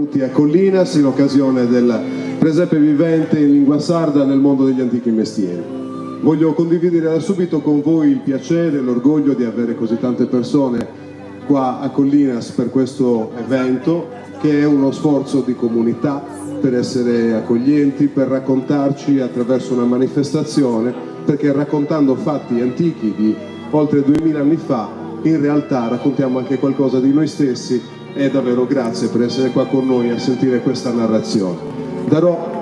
Benvenuti a Collinas in occasione del presepe vivente in lingua sarda nel mondo degli antichi mestieri. Voglio condividere da subito con voi il piacere e l'orgoglio di avere così tante persone qua a Collinas per questo evento che è uno sforzo di comunità per essere accoglienti, per raccontarci attraverso una manifestazione, perché raccontando fatti antichi di oltre 2000 anni fa, in realtà raccontiamo anche qualcosa di noi stessi e davvero grazie per essere qua con noi a sentire questa narrazione. Darò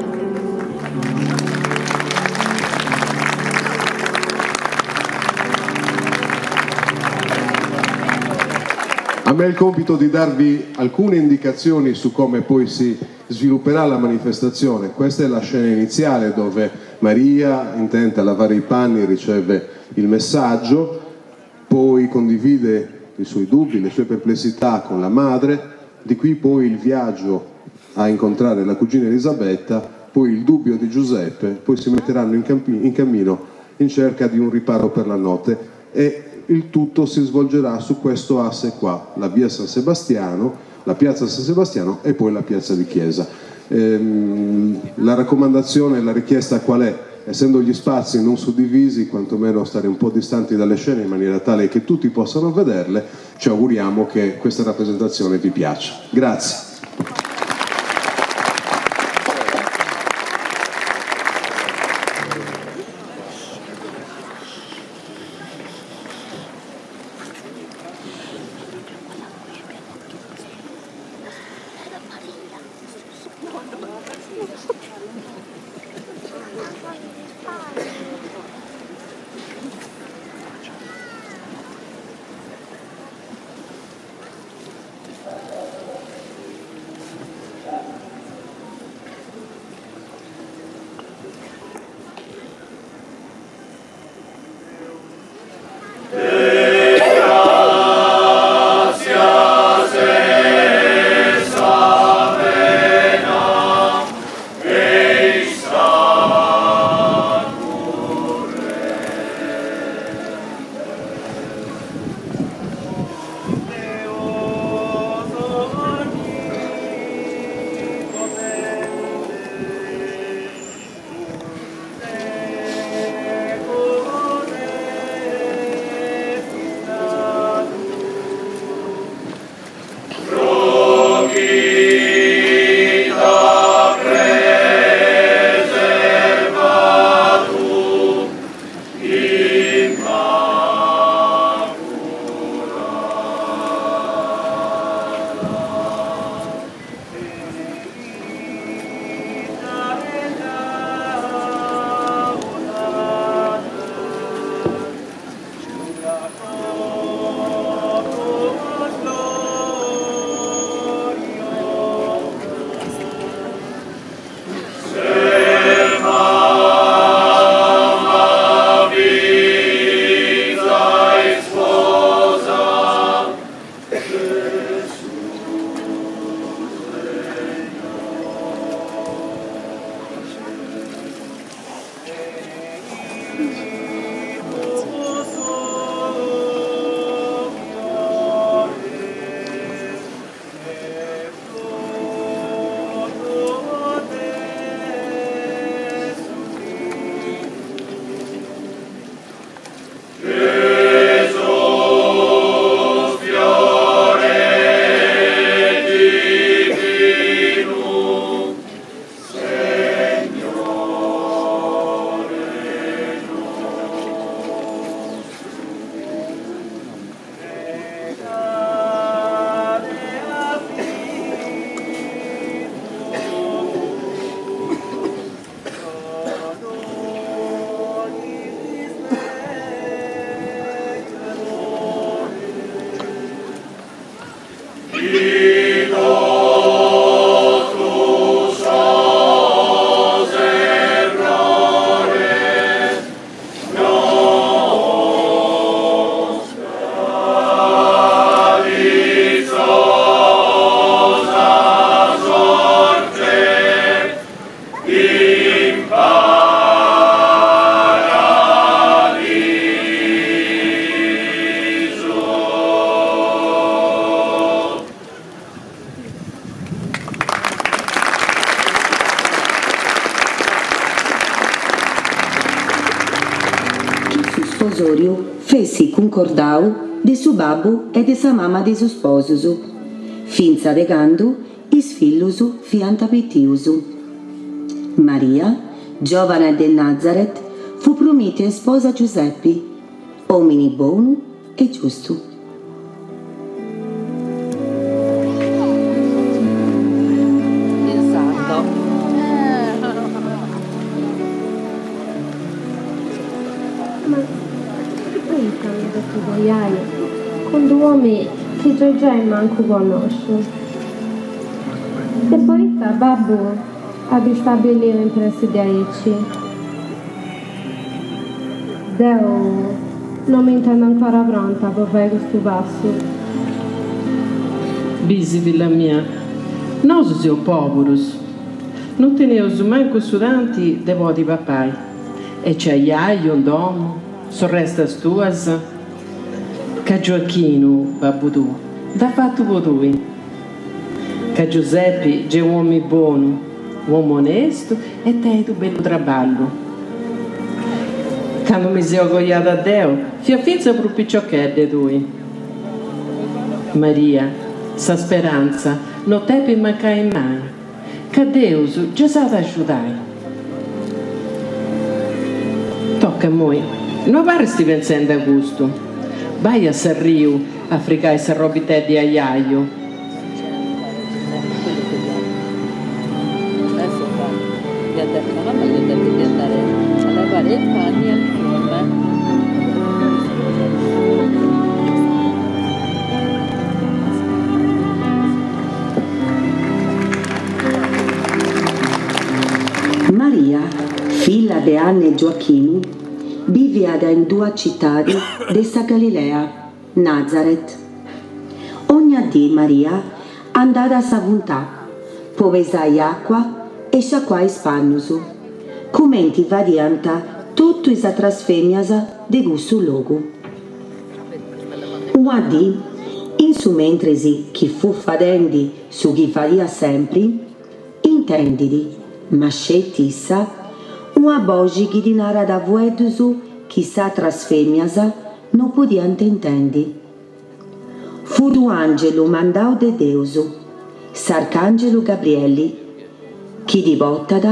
A me il compito di darvi alcune indicazioni su come poi si svilupperà la manifestazione. Questa è la scena iniziale dove Maria, intenta a lavare i panni, riceve il messaggio, poi condivide i suoi dubbi, le sue perplessità con la madre, di qui poi il viaggio a incontrare la cugina Elisabetta, poi il dubbio di Giuseppe, poi si metteranno in, campi- in cammino in cerca di un riparo per la notte e il tutto si svolgerà su questo asse qua, la via San Sebastiano, la piazza San Sebastiano e poi la piazza di Chiesa. Ehm, la raccomandazione, la richiesta qual è? Essendo gli spazi non suddivisi, quantomeno stare un po' distanti dalle scene in maniera tale che tutti possano vederle, ci auguriamo che questa rappresentazione vi piaccia. Grazie. sposòriu fessit cuncordau de su babbu e de sa mama de is sposus, fintzas de candu is fillus fiant pitius. Maria, giòvana de Nàzaret, fut promìtia in sposa a Giusepi, òmini bonu e giustu. Ma poita mi depu coiai cun d'u omi chi giai giai mancu connosciu? E poita babbu at stabiliu in pressi de aici? Deu no m'intendu ancora pronta po fai custu passu. Bisi, filla mia, nosu seus poburus, no teneus mancu su tanti de podi papai, e c'est aiaiu in domu, sorrestas tuas, ca Gioachinu, babbu tuu, dd'at fatu po tui. Ca Giusepi gei uomi bonu, uomu onestu e tenit u bellu traballu. Candu mi seu coiada deu fia fintzas prus piciochedda de tui. Maria, sa sperantza no depit mancai mai, ca Deus già s'at a axudai. Toca immoi, no abarrist pentzendi a custu. Bai a s'arriu a frigai s'arrobitedda 'e aiaiu. Maria, filla de Anna e Gioachinu, biviat in d'una citadi de sa Galilea, Nazaret. Ogna dì Maria andat a sa funtà po pesai acua e sciacuai is pannus, cumenti fadiant totu is atras femias de cussu logu. Una dì, in su mentris chi fut fadendi su chi fadiat sempri, intendit, ma sceti issa, una boxi chi ddi narat fueddus chi is atras femias no podiant intendi. Fut un'angelu mandau de Deus, s'arcangelu Gabrielli, chi ddi portat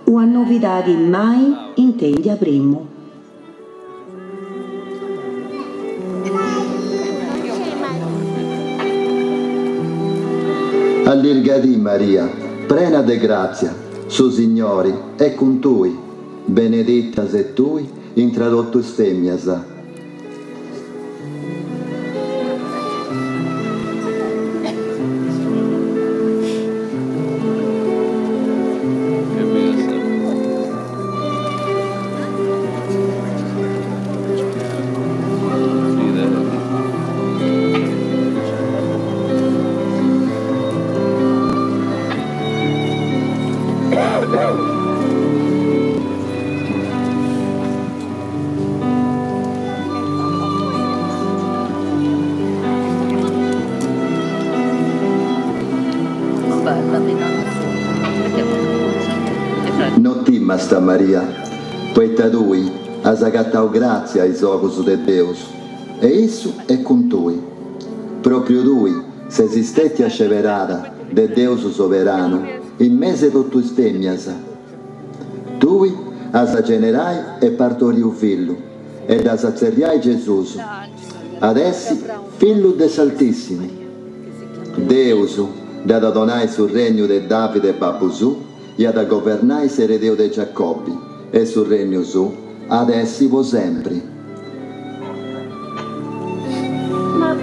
una novidadi mai intendia primu. Allirgadì Maria, prena de gràtzia, su Signori est cun tui, benedita ses tui intra totu is fèmias. No timast, Maria, poita tui as agatau gràtzia a is ogus de Deus, e issu est cun tui. Pròpriu tui ses istètia sceberada de Deus soberanu in mesu 'e totu is fèmias. Tui as a generai e partori u fillu e dd'as a tzerriai Gesùs, at essi fillu de s'Altissimu. Deus dd'at a donai su regnu de Davide babbu suu i at a governai s'eredeu de Giacobbi e su regnu suu at essi po sempri. Ma,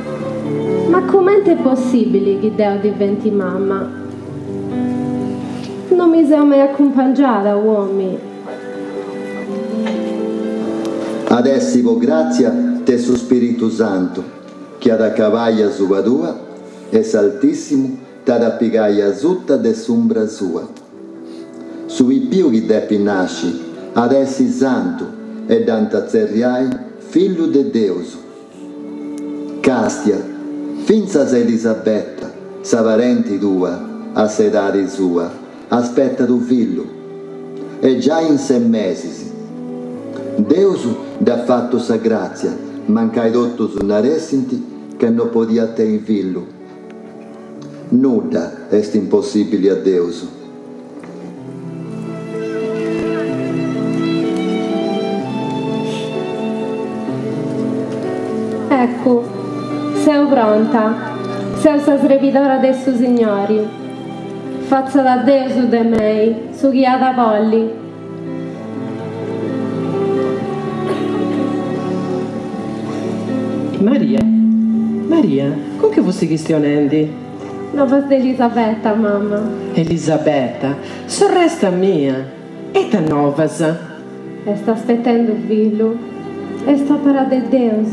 ma cumenti est possibili chi deu diventi mama? No mi seu mai acumpangiada a u'omi. At essi po gràtzia de su Spiritu Santu chi at a cabai asuba tua e s'Altissimu t'at a pigai asuta de s'umbra sua. Su pipiu chi depit nasci at essi santu e dd'ant a tzerriai Fillu de Deus. Càstia, fintzas Elisabetta, sa parenti tua, a s'edadi sua, aspettat u fillu, e giai in ses mesis. Deus Dd'at fatu sa gràtzia, mancai totus naressint ca no podiat tenni fillu. Nudda est impossìbili a Deus. Eccu, seu pronta, seu sa srebidora de su Signori. Fatzat Deus de mei su chi at a bolli. Maria, Maria, cun chie fusti chistionendi? Novas de Elisabetta, mama. Elisabetta, sorresta mia, ita novas? Est aspetendu fillu, est òpera de Deus,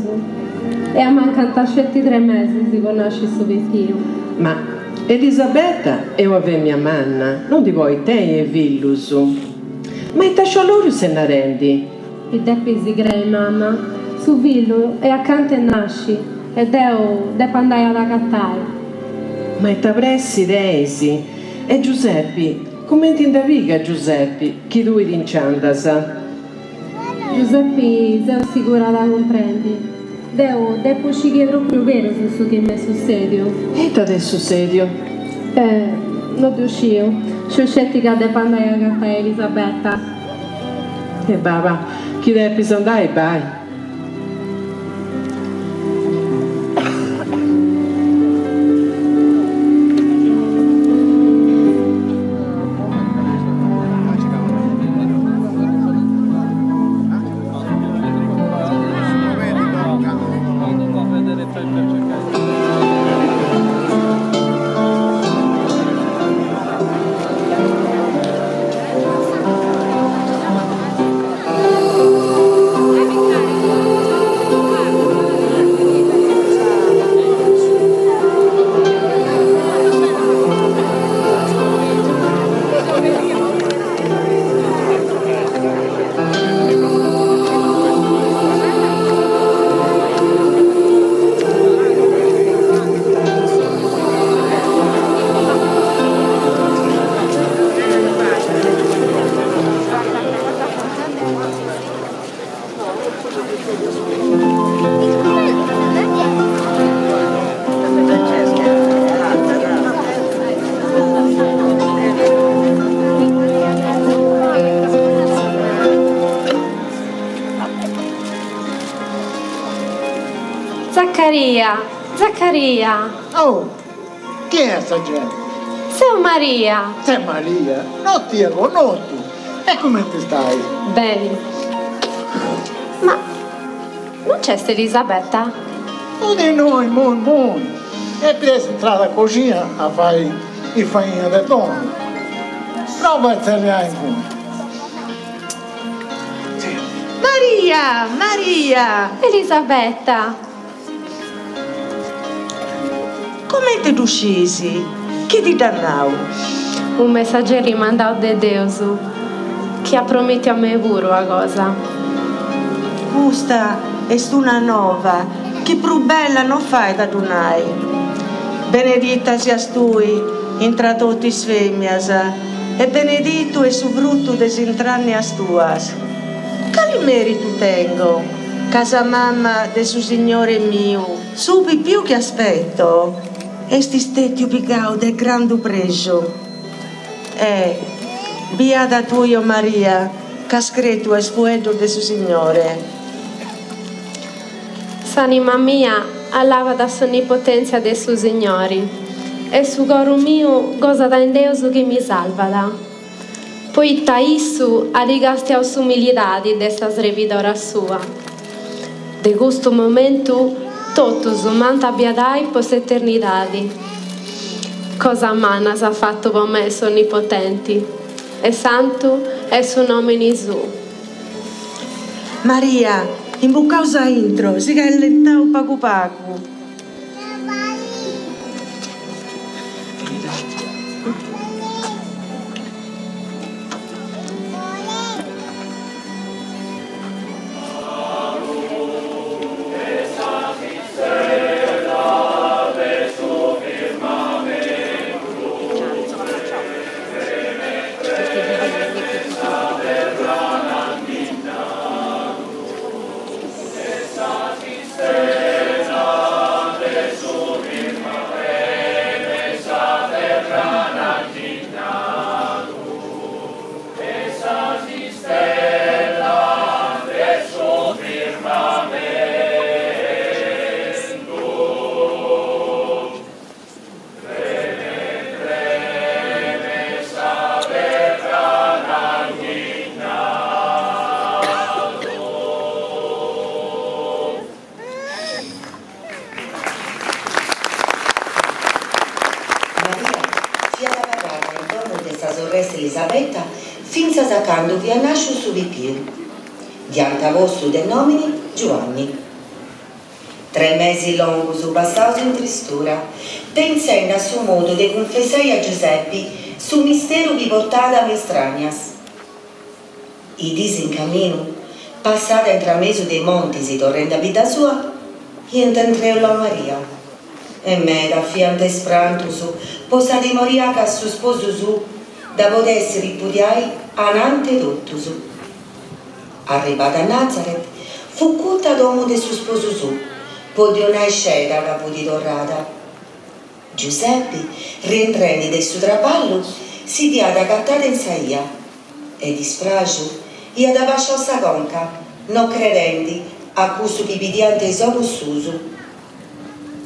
e amancant sceti tre mesis po nasci su pipiu. Ma Elisabetta est una fèmina manna, non ndi podit tenni fillus. Ma ita scialòriu ses narendi? Mi depis crei mama, su fillu est acanta 'e nasci e deu depu andai a dd'agatai. Ma ita pressi tenis? E Giusepi, cumenti dda pigat Giusepi chi tui ti nci andas? Giusepi seu sigura at a cumprendi. Deu depu scì chi est propriu berus su chi m'est sussediu. E ita t'est sussediu? Eh, no ddu sciu. Sciu sceti ca depu andai a agatai a Elisabetta. E ba, ba, chi depis andai, bai. Zaccaria! Zaccaria! Oh! Chi est sa genti? Seu Maria! Ses Maria? No t'ia connotu! E cumenti stais? Beni. Ma non nc'est Elisabetta? Fut innoi immoi immoi depit essi intrada a coxina a fai is fainas de domu. Prova a tzerriai inguni. Maria! Maria! Elisabetta! Comente ddu sciis? Chi ti dd'at nau? Unu messageri mandau de Deus, chi at promìtiu a mei puru una cosa. Custa est una nova chi prus bella no fait a ddu nai. Benedita sias tui intra totu is fèmias e beneditu est su frutu de is intrànnias tuas. Cali meritu tengo, ca sa mama de su Signore miu. Su pipiu chi aspetto est istètiu pigau de grandu prexu. E, biada tui, o Maria, ca as crètiu a is fueddus de su Signore. S'anima mia alabat s'onnipotèntzia de su Signori, e su coru miu gosat in Deus chi mi salvat. Poita issu at castiau s'umilidadi de sa srebidora sua. De custu momentu totus m'ant a biadai po s'eternidadi. Cosas mannas at fatu po mei s'Onnipotenti, e santu est su nòmini suu. Maria, imbucaus a intro, si callentaus pagu pagu. Elisabetta fintzas a candu fiat nàsciu su pipiu. Dd'iant postu de nòmini Giuanni. Tre mesis longus passaus in tristura, pentzendi a su modu de cunfessai a Giuseppi su misteru chi portàt me is trànnias. Is diis in caminu, passada intramesu de is montis torrendi a bidda sua, iant intreulau Maria e meda fiant is prantus po sa timoria ca su sposu suu dda podessit ripudiai ananti 'e totus. Arribada a Nazaret, fut curta a domu de su sposu suu po ddi 'onai sceda ca fut torrada. Giusepi, rientrendi de su traballu, si dd'iat agatada in sa 'ia e, dispraxu, iat abasciau sa conca, no credendi a cussu chi bidiant is ogus suus.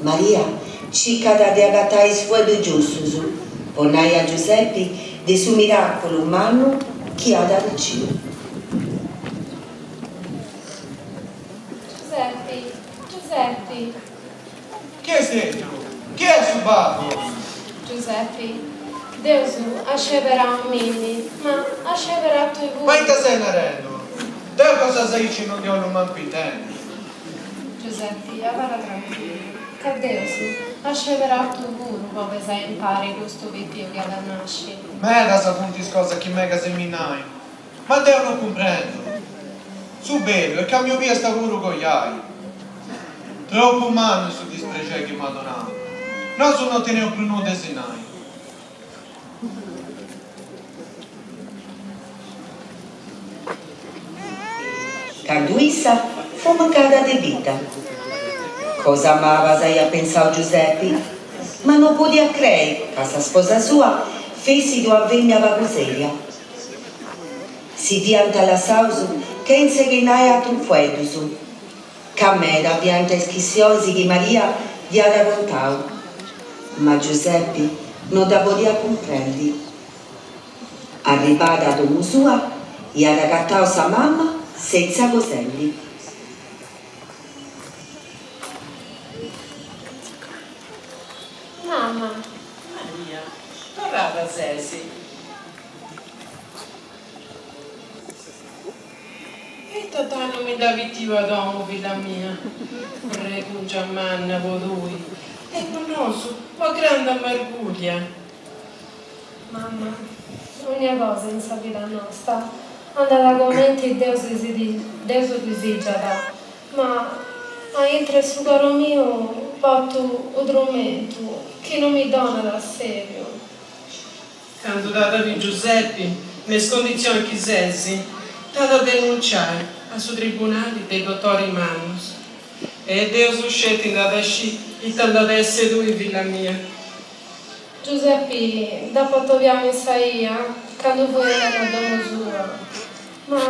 Maria circat de agatai is fueddus giustus po nai a Giusepi de su miràculu mannu chi at arriciu. Giusepi, Giusepi. Chi est dentru? Chi est su babbu? Giusepi, Deus at sceberau a mimi, ma at sceberau a tui puru. Ma ita ses narendu? Deu cosas aici non ndi 'ollu mancu intendi. Giusepi, abarra tranquillu, ca Deus at sceberau a tui puru po pesai impari custu pipiu chi at a nasci. Medas funt is cosas chi megas 'e mi nai, ma deu non cumprendu. Su bellu est ca mi 'obiasta puru coiai. Tropu mannu su disprexei chi m'at donau. Nosu non teneus prus nudda 'e si nai. Candu issa fut mancada de bidda. Cosa mabas aiat pensau Giusepi, ma no podiat crei ca sa sposa sua fessit ua femmia pagu seria. Si fiant lassaus chentze chi nai atrus fueddus, ca meda fiant is chistionis chi Maria dd'iat contau, ma Giusepi no dda podiat cumprendi. Arribada a domu sua, iat agatau sa mama setzia cosendi. Mama. Maria, torrada ses? Ita dannu mi nd'as bitiu a domu, filla mia? Bregungia manna po tui e po nosu ua grandu amarguria. Mama, ogna cosa in sa vida nosta andat comenti Deus disigiat, ma a intro 'e su coro miu portu u' trumentu chi non mi donat assèbiu. Candu t'at a biri Giusepi, me is conditzionis chi ses, t'at a denunciai a su tribunali de is dotoris mannus. E Deus sceti nd'at a scì ita nd'at essi 'e tui, filla mia. Giusepi dd'apu atobiau in sa 'ia candu fui andende a domu sua, ma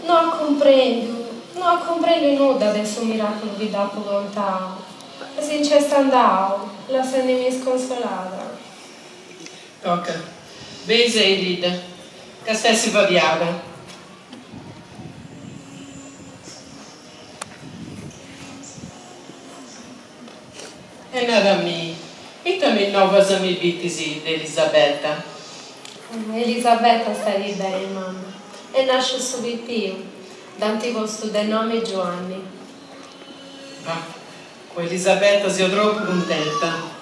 no at cumprendiu, no at cumprendiu nudda de su miraculu chi dd'apu contau e si nc'est andau lassendimi isconsolada. Toca, beni seididda, ca ses fadiada. E nara-mi, ita mi novas mi bitis de Elisabetta? Elisabetta stait beni, mama. Est nasciu su pipiu, dd'ant postu de nomi Giuanni. Bah, po Elisabetta seu tropu cuntenta.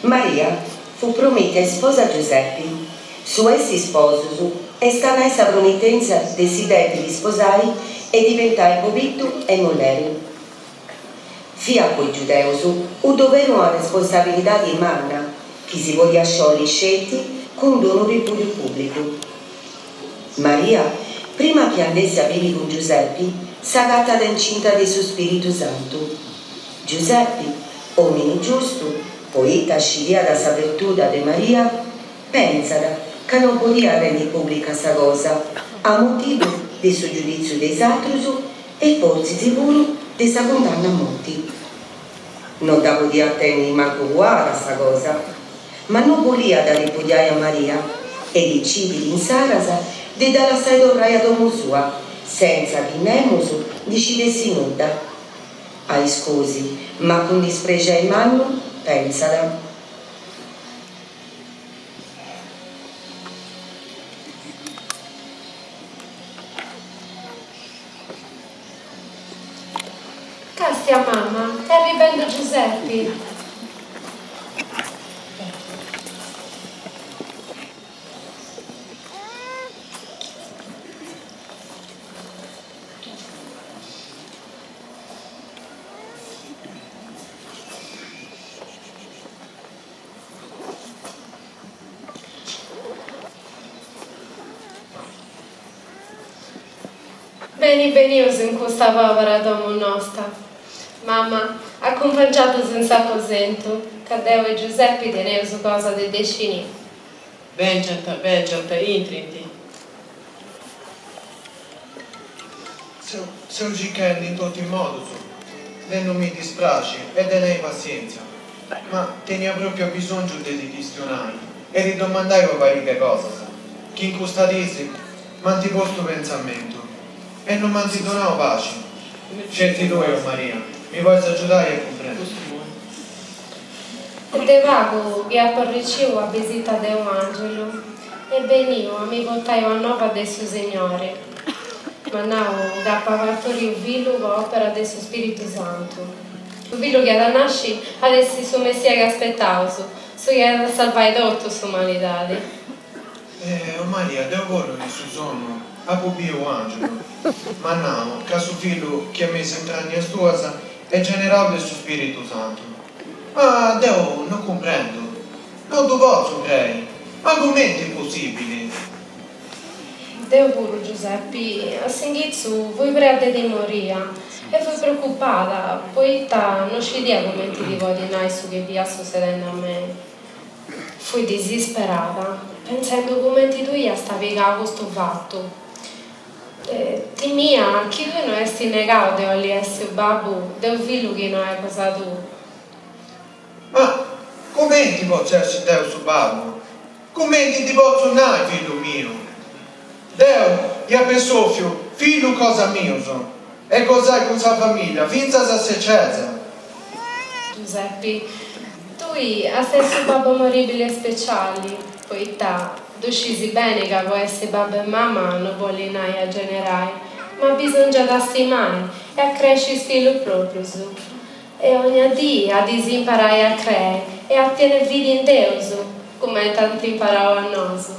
Maria fut promìtia isposa a Giusepi. Su essi isposus est a nai sa promitèntzia de si dèpiri isposai e diventai pobiddu e mulleri. Fiat po is giudeus u doveri una responsabilidadi manna chi si podiat sciolli sceti cun d'unu ripudiu pùblicu. Maria, prima chi andessi a bivi cun Giusepi, s'agatat incinta de su Spiritu Santu. Giusepi, omini giustu, poita scidiat sa virtuda de Maria, pentzat ca non podiat rendi pùblica sa cosa, a motivu de su giudìtziu de is atrus e fortzis puru de sa cundanna a morti. No dda podiat tenni mancu cuada sa cosa, ma no boliat ripudiai a Maria e decidit insaras de dda lassai torrai a domu sua, sentza chi nemus ndi scidessit nudda. A iscusi, ma cun disprexei mannu, pentzat. Castia mama, est arribendu Giuseppi. Beni benius in custa pòbera domu nosta. Mama, acumpangiaddus in s'aposentu, ca deu e Giuseppi teneus cosa de decinì. Bèngiant, bèngiant, intrint. Seu seu circhendi in totu is modus de no mi dispraxi e tenei passièntzia, ma tenia pròpiu abisòngiu de ti chistionai e ti domandai una pariga 'e cosas chi in custa diis m'ant postu pentzamentu e no m'ant donau paxi. Sceti tui, o Maria, mi pois agiudai a cumprendi. Est de pagu chi apu arriciu a bisita de un'angelu, est beniu a mi portai una nova de su Signori. M'at nau ca apa partoriu fillu po òpera de su Spiritu Santu. Su fillu chi at a nasci at essi su Messia chi aspetaus, su chi at a salvai totu s'umanidadi. Eh, o Maria, deu puru in su sonnu apu biu un'angelu. M'at nau ca su fillu chi est me is intragnas tuas est generau de su Spiritu Santu. Ma deu no cumprendu, no ddu potzu crei, ma cumenti est possibili? Deu puru, Giuseppi, a s'inghitzu fui prea de timoria e fui preocupada poita no scidia cumenti ti podi nai su chi fiat sussedendi a mei. Fui disisperada, pentzendu cumenti tui iast pigau custu fatu. Timia chi tui no essi negau de 'olli essi u babbu de u fillu chi no est cosa tuu. Ma cumenti potzu essi deu su babbu? Cumenti ddi potzu nai fillu miu? Deu ia ap'essi 'ofiu fillus cosa mius e gosai cun sa familia fintzas a s'ecesa. Giuseppi, tui as essi u babbu amoribili e speciali, poita ddu scisi beni ca po essi babbu e mama no bolit nai a generai, ma bisongiat a stimai e a cresci is fillus proprius. E ogna dì a ddis imparai a crei e a tenni fidi in Deus, cumenti ant imparau a nosu.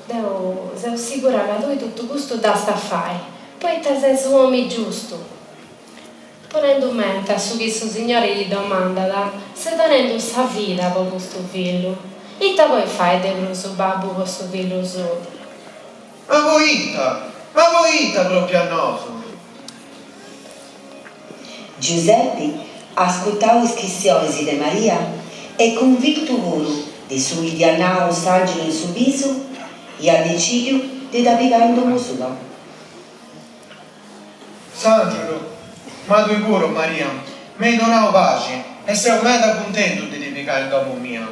Deu seu sigura ca tui totu custu dd'as a fai, poita ses u omi giustu. Ponendu mente a su chi su Signori ti domandat, ses donendu sa vida po custu fillu. Ita podit fai de prus su babbu po su fillu suu? Ma poita? Ma poita propriu a nosu? Giusepi, ascurtau is chistionis de Maria e cunvintu puru de su chi dd'iat nau s'angelu in su bisu, iat decidiu de dda pigai in domu sua. S'angelu, Ma tui puru, Maria, m'eis donau paxi e seu meda cuntentu de ti pigai in domu mia.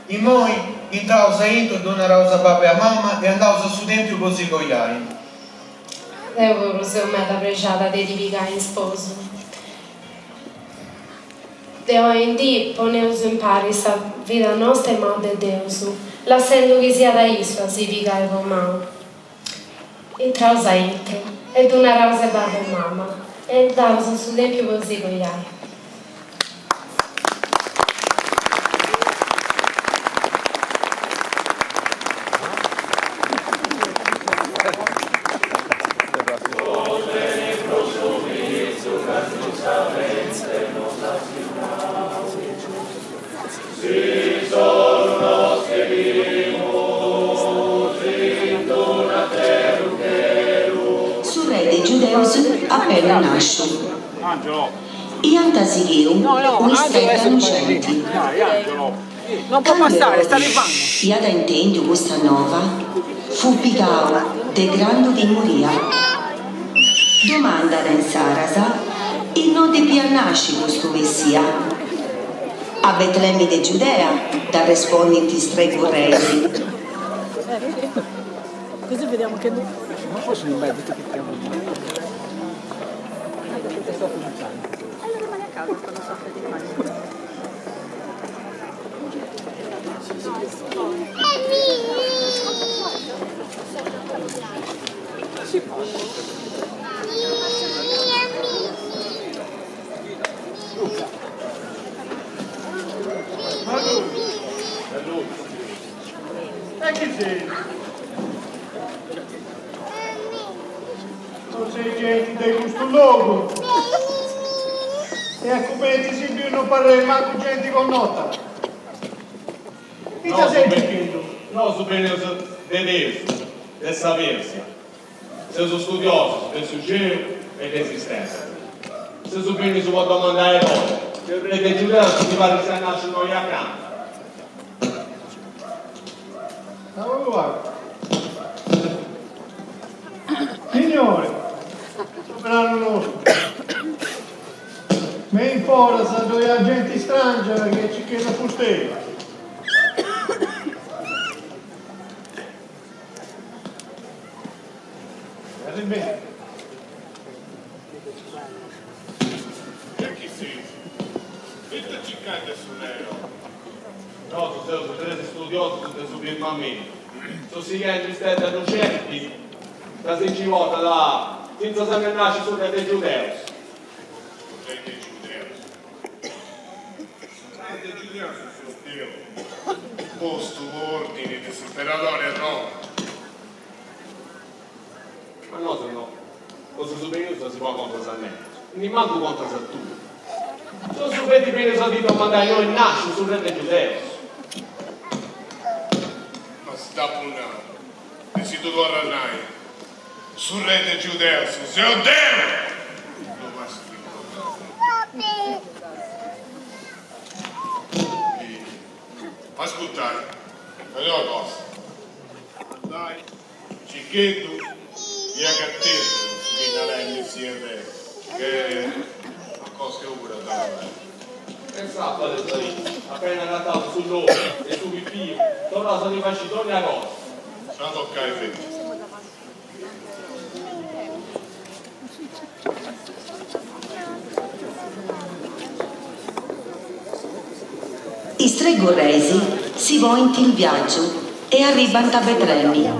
Immoi intraus aintru, ddu naraus a babbu e a mama e andaus a su tempiu po si coiai. Deu puru seu meda prexada de ti pigai in sposu. De oi in dì poneus impari sa vida nosta in manu de Deus, lassendu chi siat issu a si pigai po manu. Intraus aintru e ddu naraus a babbu e mama e andaus a su tempiu po si coiai. Su re de is giudeus apena nasciu. Iant sighiu un'istedda luxenti. Candu Erodi iat intendiu custa nova, fut pigau de grandu timoria. Domandat insaras innoi depiat nasci custu Messia. A Betlemi de Giudea, dd'arrespondint is tres gurreis. E chi seis? Non seis genti de custu logu. E a cumenti si biu non parreis mancu genti connota. Ita seis circhendu? Nosu beneus de tesu, de sa Persia. Seus studiosus de su celu e de is istellas. Seus bennius po domandai a Erode, re de Giudeus chi parit siat nasciu innoi acanta. Signore, soberanu nostru, me in foras ddoi at genti strangia chi est circhendi a fustei. E chi seis? Ita circais de su re Erode? Nosu seus tres studiosus de su firmamentu. Seus sighendi un'istedda lucenti ca si nci portat fintzas a innui nascit su re de Giudeus. Su re de Giudeus? Su re de Giudeus seu deu, postu po ordini de s'imperadori Erode. Ma nosu no seus benius a si ponni contras a nemus, nimancu contras a tui. Seus feti benius a ti domandai innoi est nasciu su re de Giudeus. Ma si dd'apu nau e si ddu torru a nai, su re de Giudeus seu deu! No bastit Ascurtai, fai una cosa, andai, Ciccheddu e agattedu su chi narait Messia Re, che est una cosa chi puru at a narai. E s'afarit aici, apena agataus su logu e su pipiu, torraus a ti fai sciri dònnia cosa. S'at a tocai feti. Is tres gurreis si ponint in viàgiu e arribant a Betlemi.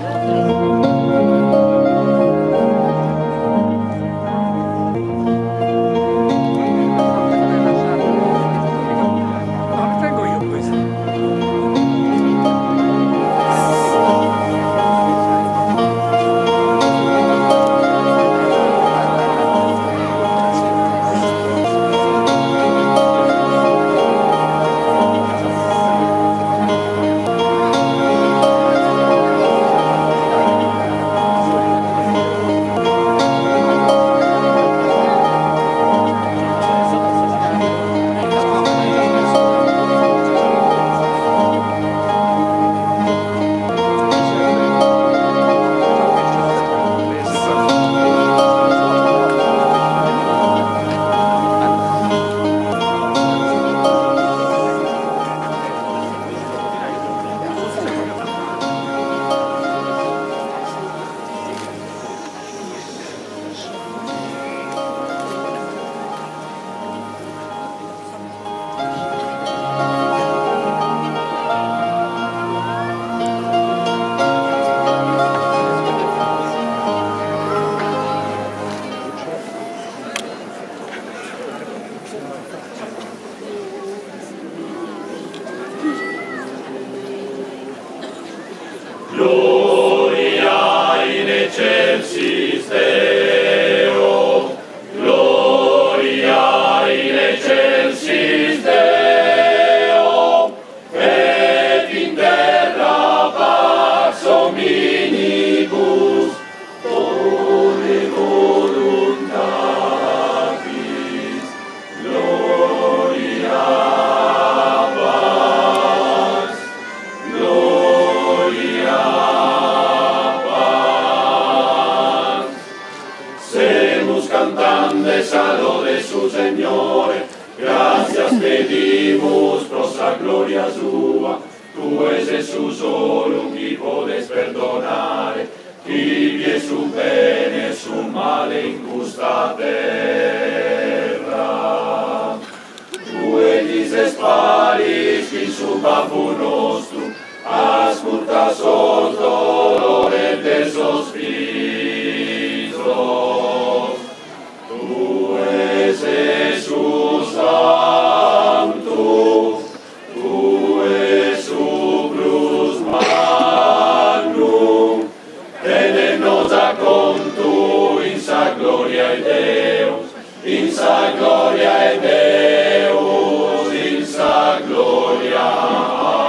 Gloria in excelsis Deo, Gloria in excelsis Deo, et in terra pax hominibus, bonae voluntatis, Gloria pax, Gloria pax. Semus cantande sa lode 'e su Segnore, Gràtzias pedimus pro sa glòria sua, Tue ses su solu chi podes perdonare, chi bies su bene e su male in custa terra. Babbu nostru, ascurta sos dolores de sos fizos. Tue ses su Santu, tue su prus mannu, tene nos a contu in sa gloria 'e Deus, in sa gloria 'e Deus, in sa gloria. Amen.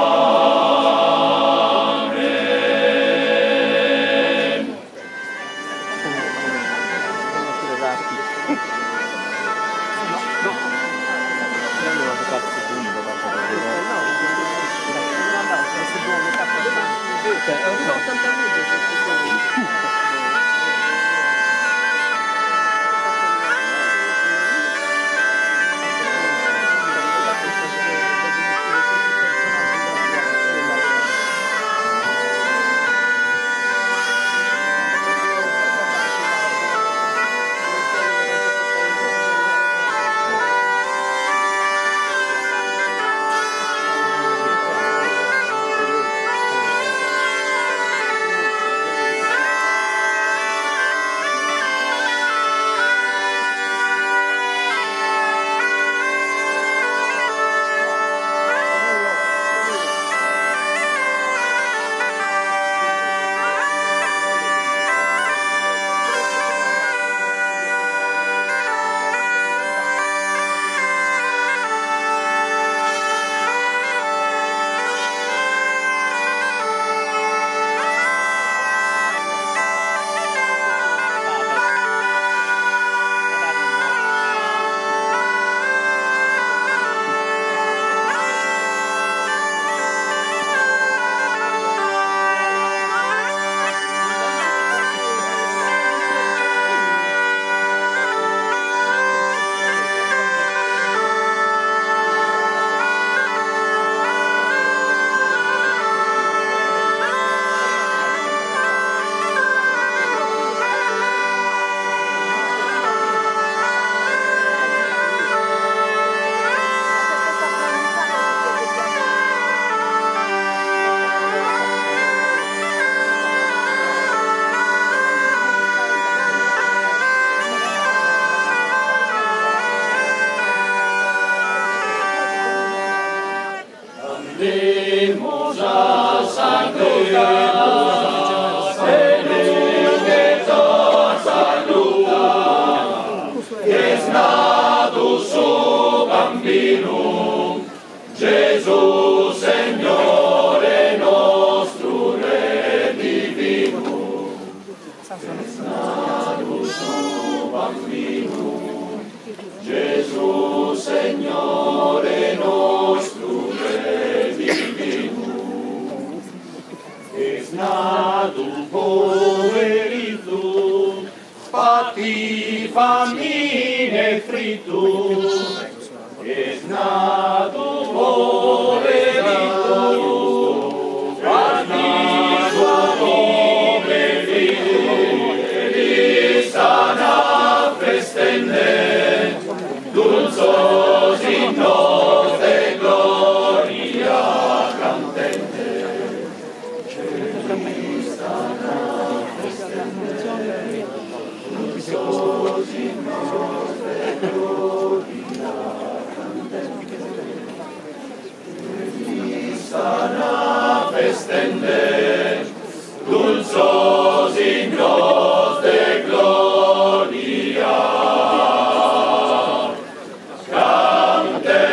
Andemus a sa gruta, e lughet a sa gruta, ch'est nadu su Bambinu, Gesù Segnore nostru Re divinu. Ch'est nadu su Bambinu, Gesù Segnore nostru Re divinu. Est nadu poveritu, patit famine e fritu. Est nadu poveritu, patit famine e fritu. L'istan festende, dulzos innos de gloria cantende. L'istan festende, dulzos innos de gloria cantende. L'istan festende, dulzos innos de gloria cantende.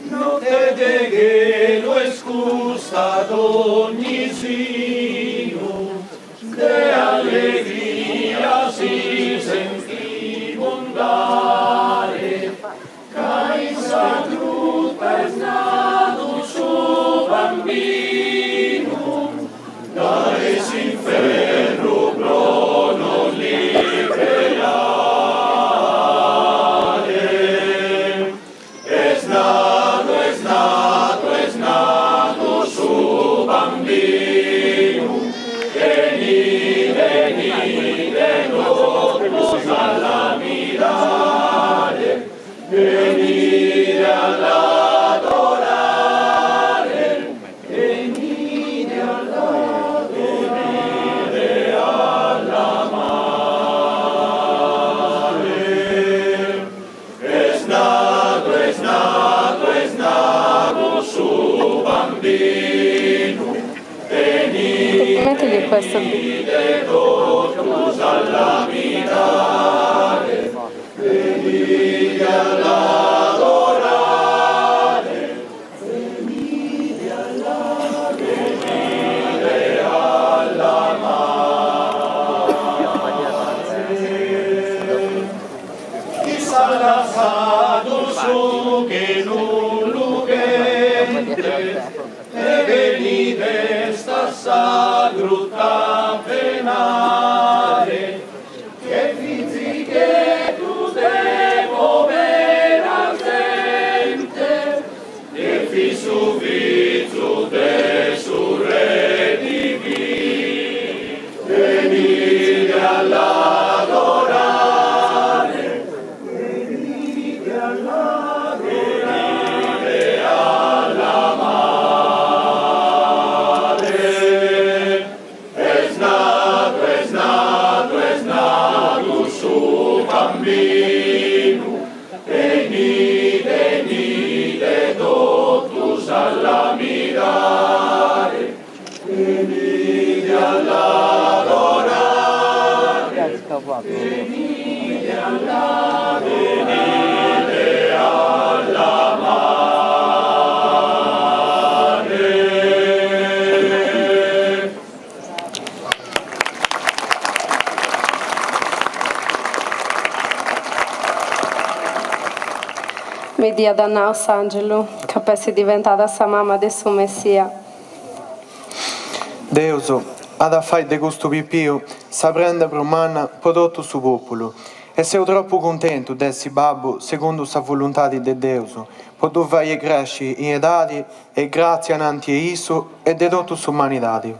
Notte de chelu est custa dogni sinu, de allegria si sentimos dare, ca in sa grutta est nadu su Bambinu, dae s'inferru. Questo Mi dd'iat nau s'àngelu ca ap'essi diventada sa mama de su Messia. Deus at a fai de custu pipiu sa prenda prus manna po totu su pòpulu, e seu tropu cuntentu de essi babbu segundu sa voluntadi de Deus, po ddu fai cresci in edadi e gràtzia ananti 'e issu e de totu s'umanidadi.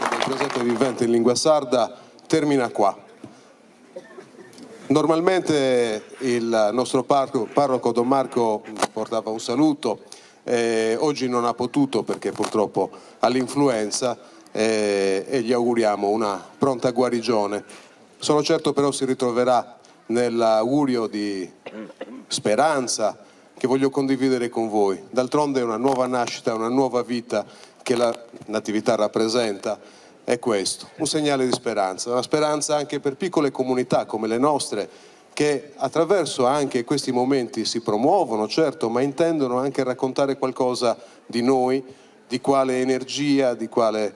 Del presepe vivente in lingua sarda termina qua. Normalmente il nostro parroco Don Marco portava un saluto, oggi non ha potuto perché purtroppo ha l'influenza e gli auguriamo una pronta guarigione. Sono certo però si ritroverà nell'augurio di speranza che voglio condividere con voi. D'altronde è una nuova nascita, una nuova vita che la Natività rappresenta è questo, un segnale di speranza, una speranza anche per piccole comunità come le nostre che attraverso anche questi momenti si promuovono, certo, ma intendono anche raccontare qualcosa di noi, di quale energia, di quale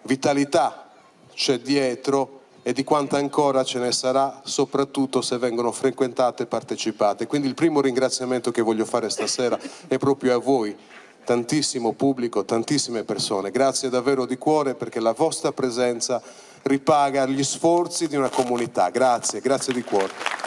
vitalità c'è dietro e di quanta ancora ce ne sarà, soprattutto se vengono frequentate e partecipate. Quindi il primo ringraziamento che voglio fare stasera è proprio a voi, tantissimo pubblico, tantissime persone. Grazie davvero di cuore perché la vostra presenza ripaga gli sforzi di una comunità. Grazie, grazie di cuore.